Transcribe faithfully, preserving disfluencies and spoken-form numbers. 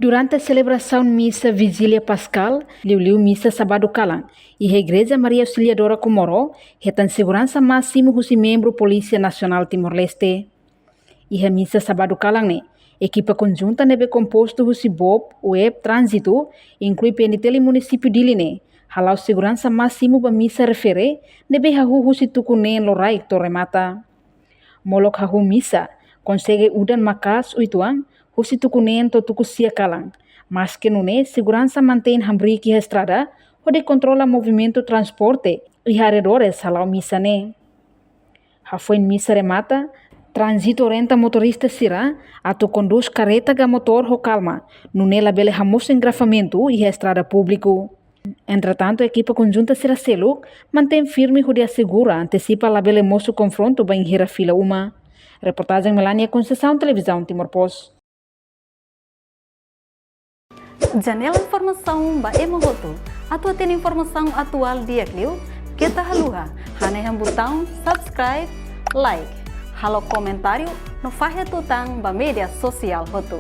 Durante selebrasaun misa Vijília Paskál, liuliu misa sábadu kalan, iha Igreja Maria Auxiliadora Comoro, hetan seguransa másimu husi membru Polísia Nasionál Timor-Leste. Iha misa sábadu kalan ne'e, ekipa konjunta ne'ebé kompostu husi BOP, UEP, Tránzitu, inklui P N T L Munisípiu Dili ne'e, hala'o seguransa másimu ba misa refere, ne'ebé hahú husi tuku neen loraik to'o remata. Molok hahú misa, konsege udan maka'as uitoan, husi tuku neen to'o tuku sia kalan. Maske nune'e, seguransa mantein hamriik iha estrada, hodi kontrola movimentu transporte iha arredores hala'o misa ne'e. Hafoin misa remata, Tránzitu orienta motorista sira atu kondús karreta ka motór ho kalma, nune'e labele hamosu engarrafamentu iha estrada públiku. Entretantu, ekipa konjunta sira seluk mantein firme hodi asegura, antesipa labele mosu konfrontu bainhira fila uma. Reportajen Melania Conceição, Televizaun Timor Post. Janela informasaun ba ema hotu. Atu hatene informasaun atuál di'ak liu, keta haluha hanehan butaun subscribe, like, halo komentáriu no fahe tutan ba média sosiál hotu.